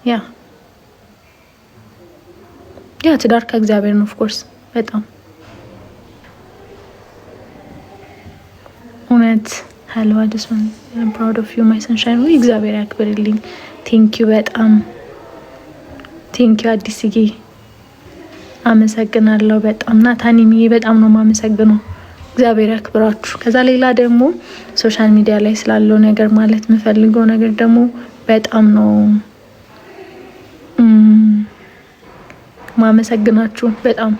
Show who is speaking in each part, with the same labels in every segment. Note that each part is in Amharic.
Speaker 1: Yeah, ትዳር ከእግዚአብሔር ነው። Of course በጣም እውነት። Hello, I just proud of you, my sunshine። ወይ እግዚአብሔር ያክብርልኝ። Thank you፣ በጣም thank you አዲስዬ፣ አመሰግናለሁ በጣም። ናታኒምዬ፣ በጣም ነው የማመሰግነው። እግዚአብሔር ያክብራችሁ። ከዛ ሌላ ደግሞ social media ላይ ስላለው ነገር ማለት የምፈልገው ነገር ደግሞ በጣም ነው ማመሰግናችሁ። በጣም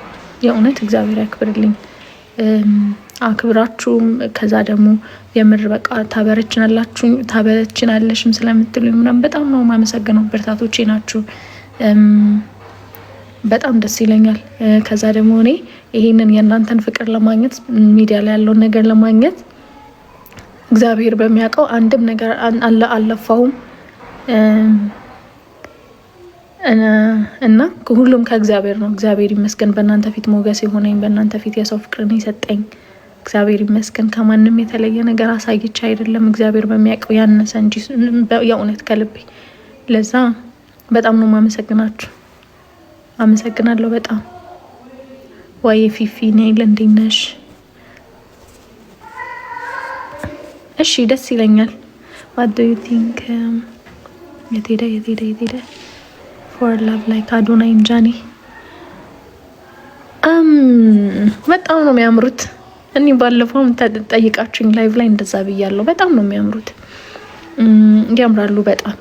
Speaker 1: የእውነት እግዚአብሔር ያክብርልኝ። አክብራችሁ ከዛ ደግሞ የምር በቃ ታበረችናላችሁ ታበረችናለሽም ስለምትሉኝ ምናምን በጣም ነው የማመሰግነው። ብርታቶቼ ናችሁ። በጣም ደስ ይለኛል። ከዛ ደግሞ እኔ ይሄንን የእናንተን ፍቅር ለማግኘት፣ ሚዲያ ላይ ያለውን ነገር ለማግኘት እግዚአብሔር በሚያውቀው አንድም ነገር አልለፋሁም እና ሁሉም ከእግዚአብሔር ነው። እግዚአብሔር ይመስገን በእናንተ ፊት ሞገስ የሆነኝ፣ በእናንተ ፊት የሰው ፍቅርን የሰጠኝ እግዚአብሔር ይመስገን። ከማንም የተለየ ነገር አሳይቼ አይደለም፣ እግዚአብሔር በሚያውቀው ያነሰ እንጂ የእውነት ከልቤ። ለዛ በጣም ነው የማመሰግናችሁ። አመሰግናለሁ በጣም። ወይ ፊፊ ኔል፣ እንዴት ነሽ? እሺ፣ ደስ ይለኛል። What do you think? የት ሄደ? የት ሄደ? የት ሄደ? For love like አዶናይ እንጃኒ በጣም ነው የሚያምሩት። እኔ ባለፈው ጠይቃችሁኝ live ላይ እንደዛ ብያለሁ። በጣም ነው የሚያምሩት፣ ያምራሉ። በጣም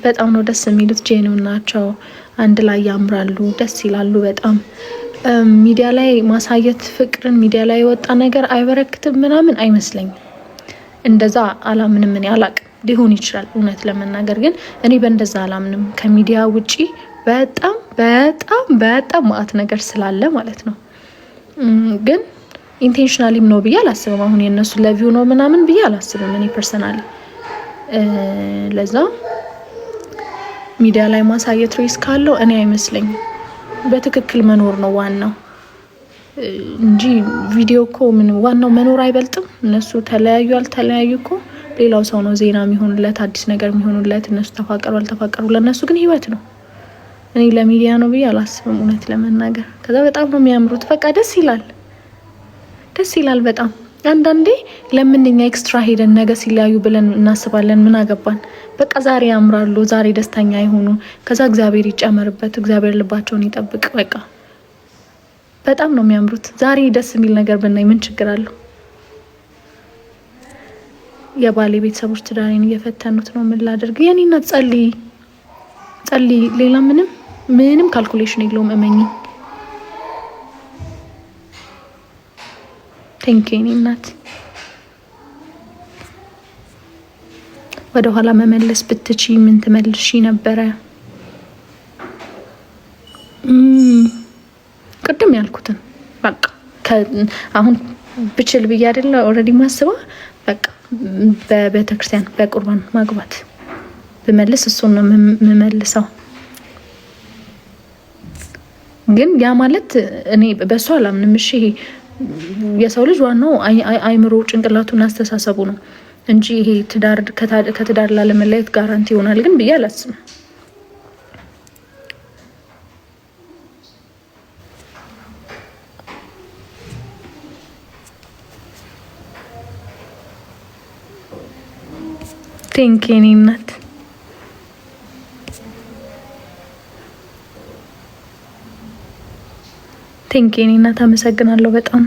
Speaker 1: በጣም ነው ደስ የሚሉት። Genuine ናቸው። አንድ ላይ ያምራሉ፣ ደስ ይላሉ በጣም። ሚዲያ ላይ ማሳየት ፍቅርን፣ ሚዲያ ላይ የወጣ ነገር አይበረክትም ምናምን አይመስለኝም። እንደዛ አላምንም። እኔ አላቅም፣ ሊሆን ይችላል። እውነት ለመናገር ግን እኔ በእንደዛ አላምንም። ከሚዲያ ውጪ በጣም በጣም በጣም ማአት ነገር ስላለ ማለት ነው። ግን intentionally ም ነው ብዬ አላስብም። አሁን የእነሱ ለ view ነው ምናምን ብዬ አላስብም እኔ personally። ለዛ ሚዲያ ላይ ማሳየት risk አለው እኔ አይመስለኝም። በትክክል መኖር ነው ዋናው እንጂ ቪዲዮ እኮ ምን ዋናው መኖር አይበልጥም? እነሱ ተለያዩ አልተለያዩ እኮ ሌላው ሰው ነው ዜና የሚሆንለት፣ አዲስ ነገር የሚሆንለት። እነሱ ተፋቀሩ አልተፋቀሩ ለእነሱ ግን ህይወት ነው። እኔ ለሚዲያ ነው ብዬ አላስብም እውነት ለመናገር። ከዛ በጣም ነው የሚያምሩት። በቃ ደስ ይላል፣ ደስ ይላል በጣም። አንዳንዴ ለምን እኛ extra ሄደን ነገ ሲለያዩ ብለን እናስባለን? ምን አገባን? በቃ ዛሬ ያምራሉ፣ ዛሬ ደስተኛ ይሆኑ። ከዛ እግዚአብሔር ይጨመርበት፣ እግዚአብሔር ልባቸውን ይጠብቅ። በቃ በጣም ነው የሚያምሩት። ዛሬ ደስ የሚል ነገር ብናይ ምን ችግር አለው? የባሌ ቤተሰቦች ትዳሬን እየፈተኑት ነው። ምን ላድርግ? የኔ እናት፣ ጸልይ ጸልይ። ሌላ ምንም ምንም calculation የለውም። እመኚ። Thank you የኔ እናት። ወደኋላ መመለስ ብትቺ ምን ትመልሺ ነበረ? ቅድም ያልኩትን በቃ። አሁን ብችል ብዬ አይደለ already ማስበው፣ በቃ በቤተክርስቲያን በቁርባን ማግባት ብመልስ እሱን ነው የምመልሰው። ግን ያ ማለት እኔ በእሱ አላምንም። እሺ፣ ይሄ የሰው ልጅ ዋናው አይምሮ ጭንቅላቱን አስተሳሰቡ ነው እንጂ ይሄ ከትዳር ላለመለየት guarantee ይሆናል ግን ብዬ አላስብም። Thank you የኔ እናት። Thank you የኔ እናት፣ አመሰግናለሁ በጣም።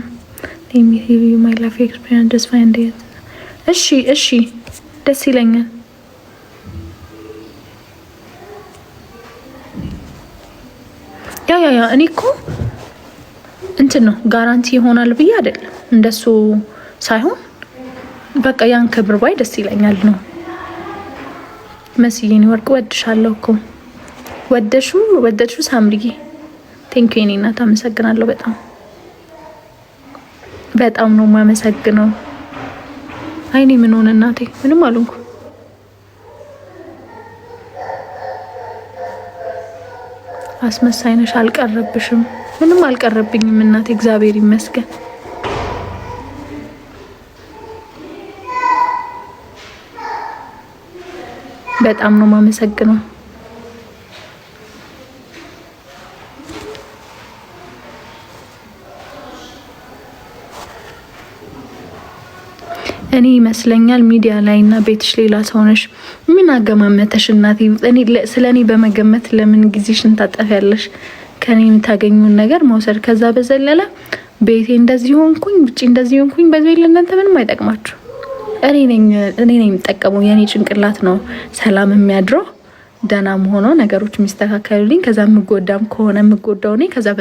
Speaker 1: My life experience, just find it። እሺ፣ ደስ ይለኛል። Yeah, እኔ እኮ እንትን ነው guarantee ይሆናል ብዬ አይደለም፣ እንደሱ ሳይሆን በቃ ያን ክብር ባይ ደስ ይለኛል ነው። መስዬን ወርቅ፣ ወድሻለሁ እኮ፣ ወደሹ ወደድሹ ሳምሪዬ። Thank you የኔ እናት፣ አመሰግናለሁ በጣም፣ በጣም ነው የማመሰግነው። አይኔ ምን ሆነ እናቴ? ምንም አልሆንኩም። አስመሳይ ነሽ፣ አልቀረብሽም። ምንም አልቀረብኝም እናቴ፣ እግዚአብሔር ይመስገን። በጣም ነው የማመሰግነው። እኔ ይመስለኛል ሚዲያ ላይ እና ቤትሽ ሌላ ሰው ነሽ። ምን አገማመተሽ እናቴ? ስለ እኔ በመገመት ለምን ጊዜሽን ታጠፊያለሽ? ከኔ የምታገኙን ነገር መውሰድ፣ ከዛ በዘለለ ቤቴ እንደዚህ ሆንኩኝ፣ ውጭ እንደዚህ ሆንኩኝ፣ በዚህ ለእናንተ ምንም አይጠቅማችሁ። እኔ ነኝ የምጠቀመው። የእኔ ጭንቅላት ነው ሰላም የሚያድረው፣ ደህናም ሆኖ ነገሮች የሚስተካከሉልኝ። ከዛ የምጎዳም ከሆነ የምጎዳው እኔ ከዛ